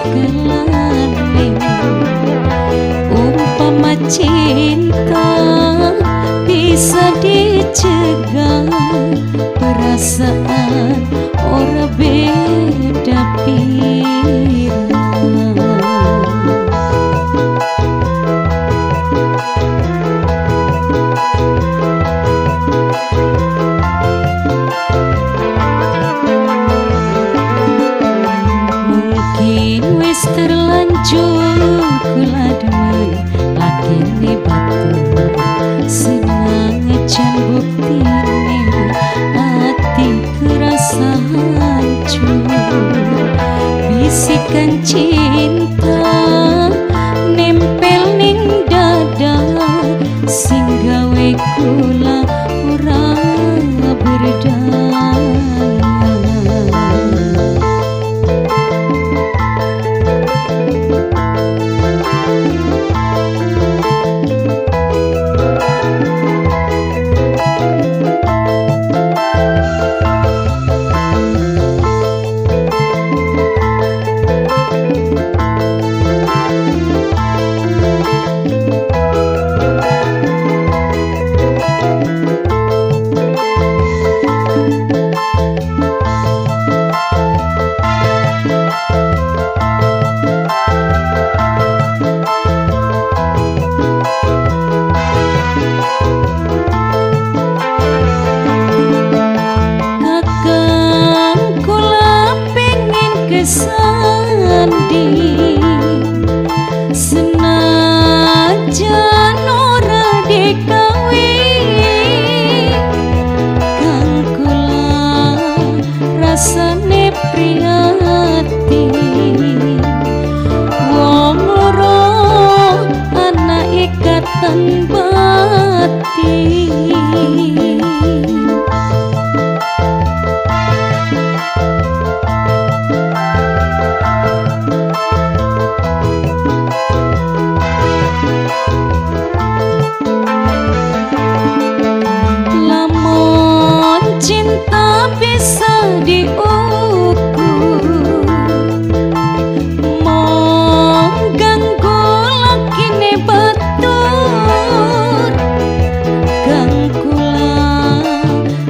cekelane. Umpama cinta bisa dicegah, perasaan ora beda pirang. Mungkin wis terlanjur kula demen lakine batur, senajan buktine ati kerasa hancur. Bisikan cinta nempel ning dada, sing gawe kula ora berdaya. Kesandi senajan ora dikawe, kang kula rasane prihatin. Wong loro ana ikatan batin. Cinta bisa diukur, mong ganggu lakine batur. Kang kula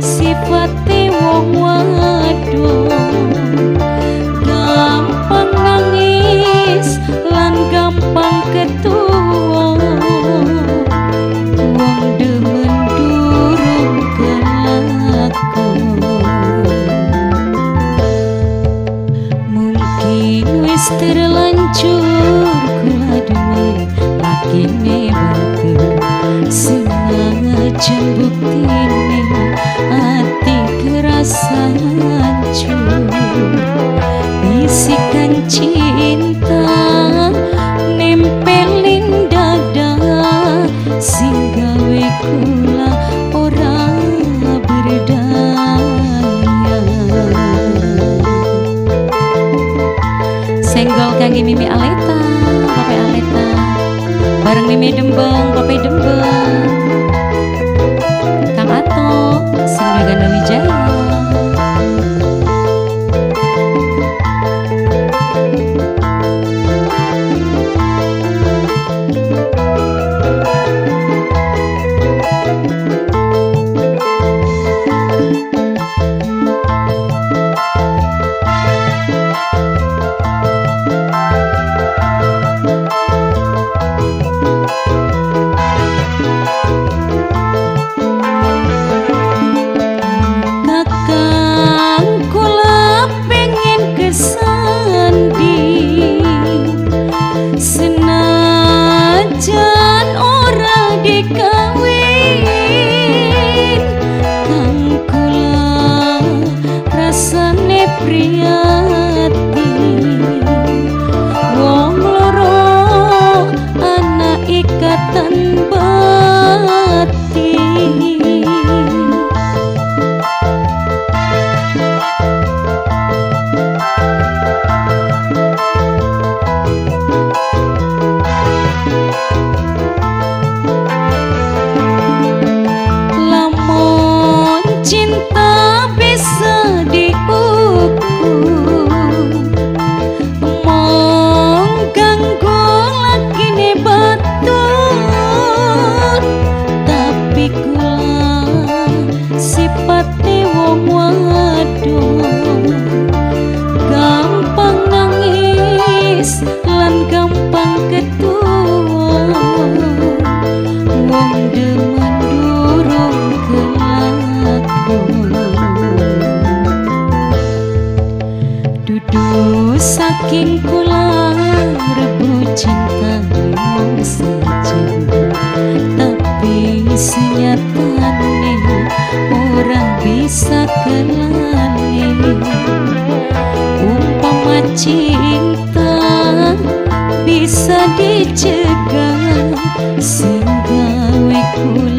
sifate wong wadon, gampang nangis lan gampang ketuwa. Wong demen durung kelakon. Mungkin wis terlanjur kula demen lakine batur, senajan buktine ati kerasa hancur. Bisikan cinta nempelin dada, sing gawe kula ora berdaya. Senggol kangge Mimi Aleta, Pape Aleta, bareng Mimi Dembeng, Pape Dembeng, Kang Ato, sing Ganda Wijaya. Duh, saking kula rebut cinta wong sejen, tapi senyatane ora bisa kelali. Umpama cinta bisa dicegah, sing gawe kula